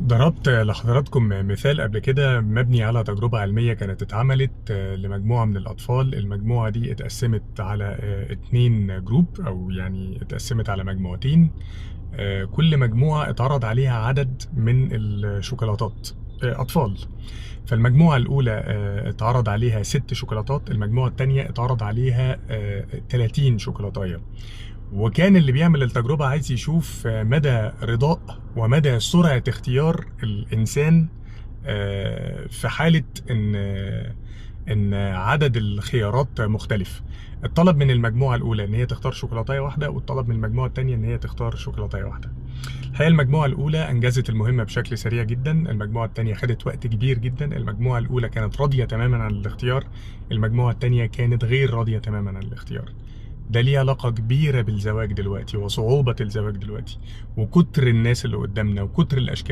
ضربت لحضراتكم مثال قبل كده مبني على تجربة علمية كانت اتعملت لمجموعة من الأطفال. المجموعة دي اتقسمت على 2 group، أو يعني اتقسمت على مجموعتين. كل مجموعة اتعرض عليها عدد من الشوكولاتات، أطفال. فالمجموعة الأولى اتعرض عليها 6 شوكولاتات، المجموعة التانية اتعرض عليها 30 شوكولاتاية. وكان اللي بيعمل التجربة عايز يشوف مدى رضاء ومدى سرعة اختيار الإنسان في حالة إن عدد الخيارات مختلف. الطلب من المجموعة الأولى إن هي تختار شوكولاتاية واحدة، والطلب من المجموعة التانية إن هي تختار شوكولاتاية واحدة. الحقيقة المجموعة الأولى أنجزت المهمة بشكل سريع جدا، المجموعة التانية خدت وقت كبير جدا. المجموعة الأولى كانت راضية تماما عن الاختيار، المجموعة التانية كانت غير راضية تماما عن الاختيار. ده ليه علاقة كبيرة بالزواج دلوقتي، وصعوبة الزواج دلوقتي، وكتر الناس اللي قدامنا، وكتر الأشكال.